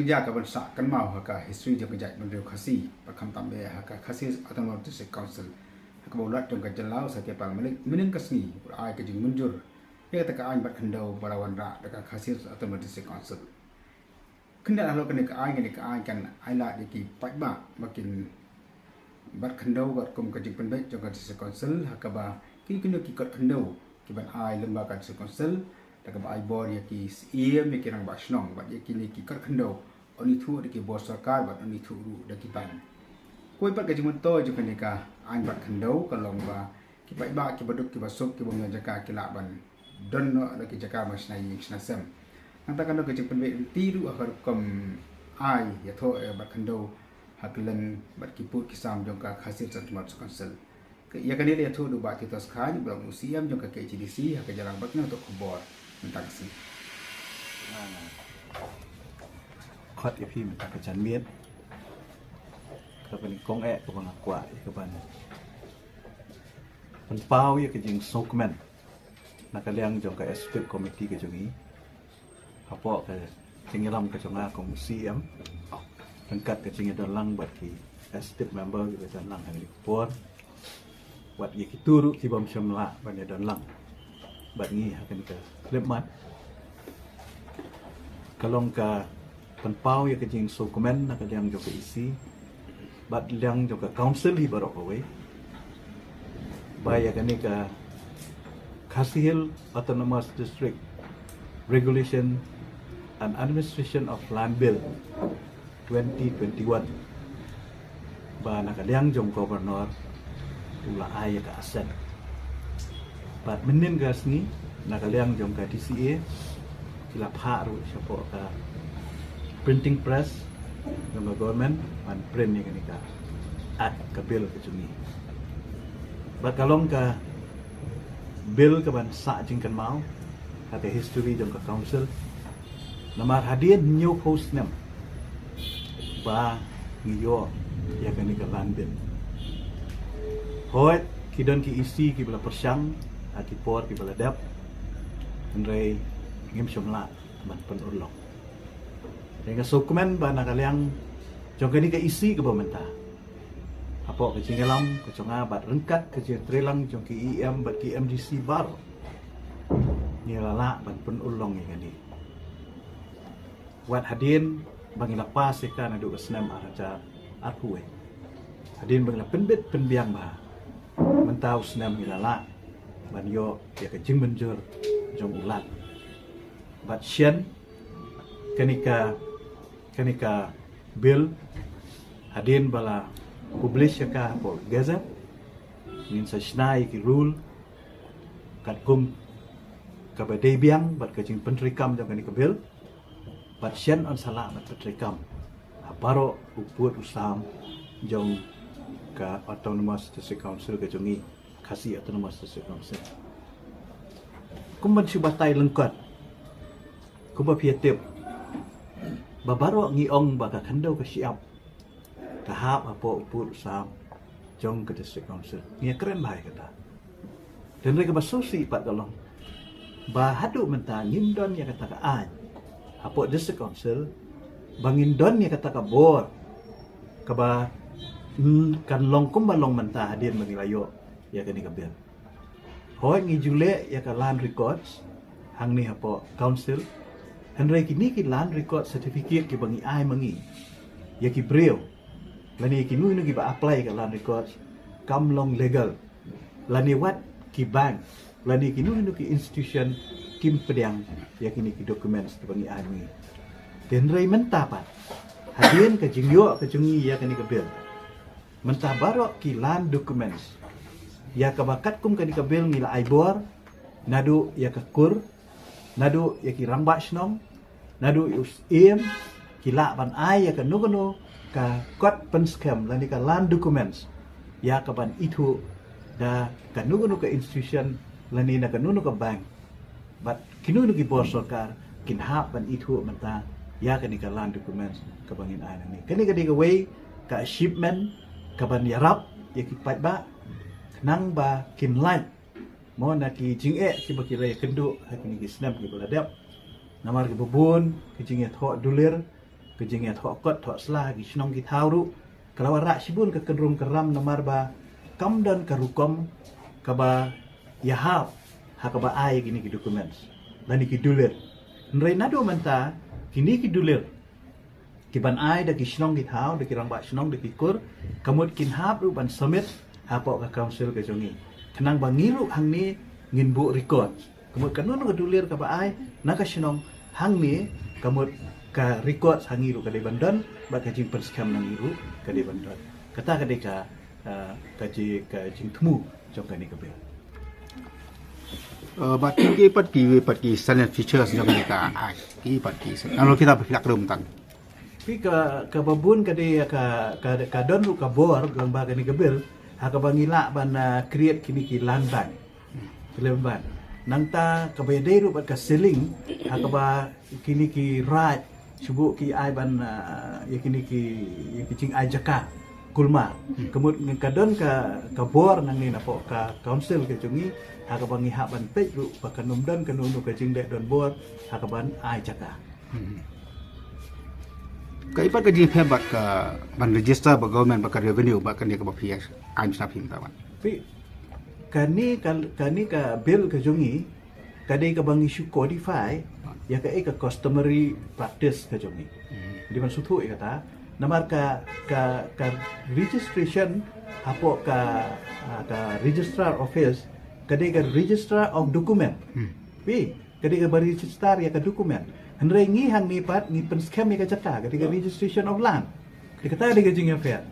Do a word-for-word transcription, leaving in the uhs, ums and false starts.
Ïa ka ban sah kynmaw ha ka history jong ka jaitbynriew Khasi, ba khamtam eh ha ka Khasi Autonomous District Council, ha kaba u Lat jong ka jylla u Satyapal Malik mynhynnin ka sngi u la ai ka jingmynjur ïa kata ka aiñ bat khyndew ba la wanrah da ka Khasi Autonomous District Council. Khyndiat halor kane ka aiñ, kane ka aiñ kan ai lad ïa ki paidbah ba kin bat khyndew bad kum ka jingpynbeit jong ka District Council ha kaba ki kynnoh ki kot khyndew ki ban ai lyngba ka District Council, da kaba ai bor ïa ki siem, ïa ki rangbah shnong bad ïa kine ki kot khyndew, un ithuh da ki bor sorkar bad un ithuh ruh da ki bank. Kawei pat ka jingmyntoi jong kane ka aiñ bat khyndew ka long ba ki paidbah kiba duk kiba suk kiba ym don jaka ki lah ban don noh la ki jaka ban shna ïing shna sem. Nangta kan don ka jingpynbeit lynti ruh ha ka rukom ai ïathoh ïa bat khyndew ha kylleng bad ki pud ki sam jong ka Khasi Autonomous Council. Ïa kane la ïathuh da u Bah Titus Chyne, ba long u C E M jong ka K H A D C, ha ka jingïalang bad ki nongthoh khubor mynta ka sngi. Khot ïa phi mynta ka janmiet, kaba nyngkong eh kaba nga kwah ïa ka ban pynpaw ïa ka jingsngewkmen na ka liang jong ka Executive Committee ka jong ngi, hapoh ka jingïalam ka jong nga kum u C E M, ryngkat ka jingïadonlang bad ki Executive Member kiba don lang ha kane ka por, wat ïa kito ruh ki bym shym lah ban ïadonlang bad ngi ha kane ka khyllipmat. Ka long ka pynpaw ïa ka jingsngewkmen na ka liang jong ka E C bad liang jong ka Council hi baroh kawei, ba ïa kane ka Khasi Hills Autonomous District Regulation and Administration of Land Bill twenty twenty-one, ba na ka liang jong Governor u la ai ïa ka assent. Bad mynhynnin ka sngi na ka liang jong ka D C A ki la phah ruh shapoh ka printing press jong ka government ban print ïa kane ka act, ka bill ka jong ngi. Bad ka long ka bill ka ban sah jingkynmaw ha ka history jong ka Council. Namar hadien hynñiewphew snem ba ngi ïoh ïa kane ka Land Bill, hooid ki don ki E C kiba la pyrshang ha ki por kiba la dep, hynrei ngim shym lah ban pynurlong. Te nga sngewkmen ba na ka liang jong kane ka E C kaba mynta, hapoh ka jingïalam ka jong nga bad ryngkat ka jingtreilang jong ki E M bad ki M D C baroh, ngi la lah ban pynurlong ïa kane. Wat hadien ba ngi la pass ïa ka naduh ka snem ar hajar arphew wei, hadien ba ngi la pynbit pynbiang bha, mynta u snem ngi la lah ban ïoh ïa ka jingmynjur jong u Lat. Bad shen kane ka, kane ka bill, hadien ba la publish ïa ka hapoh Gazette, ngin sa shna ïa ki rule katkum kaba dei biang bad ka jingpyntreikam jong kane ka bill. Bad shen yn sa lah ban pyntreikam ha baroh u pud u sam jong ka Autonomous District Council ka jong ngi, Khasi Autonomous District Council. Kum ban shu batai lyngkot, kumba phi ïa tip ba baroh ngi ong ba ka khyndew ka shyiap ka hap hapoh u pud u sam jong ka District Council. Ngi ïa kren bha ïa kata. Te hynrei kaba sngewsih pat ka long ba haduh mynta ngim don ïa kata ka aiñ hapoh District Council ba ngin don ïa kata ka bor kaba, mm, kan long kumba long mynta hadien ba ngi la ïoh ïa kane ka bill. Hooid ngi ju leh ïa ka land records hangne hapoh Council, hynrei kine ki land record certificate kiba ngi ai ma ngi ïa ki briew lane kino kino kiba apply ïa ka land records kam long legal, lane wat ki bank lane kino kino ki institution kim pdiang ïa kine ki documents kiba ngi ai ma ngi. Te hynrei mynta pat, hadien ka jingïoh ka jong ngi ïa kane ka bill, mynta baroh ki land documents ïa kaba katkum kane ka bill ngi la ai bor, naduh ïa ka kur, naduh ïa ki rangbah shnong, naduh ïa u syiem, ki lah ban ai ïa kano kano ka kot pynskhem lane ka land documents ïa ka ban ithuh da kano kano ka institution lane na kano kano ka bank. Bad kino kino ki bor sorkar kin hap ban ithuh mynta ïa kane ka land documents kaba ngin ai nangne. Kane ka dei kawei ka achievement kaban ïarap ïa ki paidbah khnang ba kin lait mo na ki jingeh kiba ki la ïakynduh ha kine ki snem kiba la dep. Namar kiba bun ki jingïathoh dulir ka jingïathoh kot thoh sla ki shnong ki thaw ruh ka la wanrah shibun ka kynrum kynram namar ba kam don ka rukom kaba ïahap ha kaba ai kine ki documents lane ki dulir. Hynrei naduh mynta kine ki dulir ki ban ai da ki shnong ki thaw, da ki rangbah shnong, da ki kur, ka mut kin hap ruh ban submit hapoh ka council ka jong ngi. Khnang ba ngi ruh hangne ngin buh record. Ka mut kano kano ka dulir kaba ai na ka shnong hangne, ka mut ka record ha ngi ruh ka dei ban don bad ka jingpynskhem na ngi ruh ka dei ban don. Kata ka dei ka, ah, ka ji ka jingthmu jong kane ka bill. Uh, bad ki pat ki pat ki salient features jong kane ka act, ki pat ki salient. Nalo kita berpihak rum tan. Phi ka, kaba bun ka dei ka, ka, ka don ruh ka bor lyngba kane ka bill ha kaba ngi lah ban, ah, create kine ki land bank. Ki land bank. Nangta kaba ïadei ruh bad ka ceiling ha kaba kine ki raid shu buh ki ai ban, ah, ïa kine ki, ïa ki jingai jaka kulmar. Ka mut ngi ka don ka, ka bor nangne napoh ka council ka jong ngi ha kaba ngi hap ban peit ruh ba kan ym don kano kano ka jingleh donbor ha kaban ai jaka. Ka i pat ka jingphem bad ka ban register bad government bad ka revenue bad kane kaba phi ai mynta phi mynta pat. Phi, kane ka, kane ka bill ka jong ngi ka dei kaba ngi shu codify ïa kaei ka customary practice ka jong ngi. Dei ban sngewthuh ïa kata namar ka, ka, ka registration hapoh ka, ah, ka registrar office ka dei ka registrar of document. Phi, ka dei kaba register ïa ka document. Hynrei ngi hangne pat ngi pynskhem ïa ka jaka, ka dei ka registration of land. Dei kata dei ka jingïapher.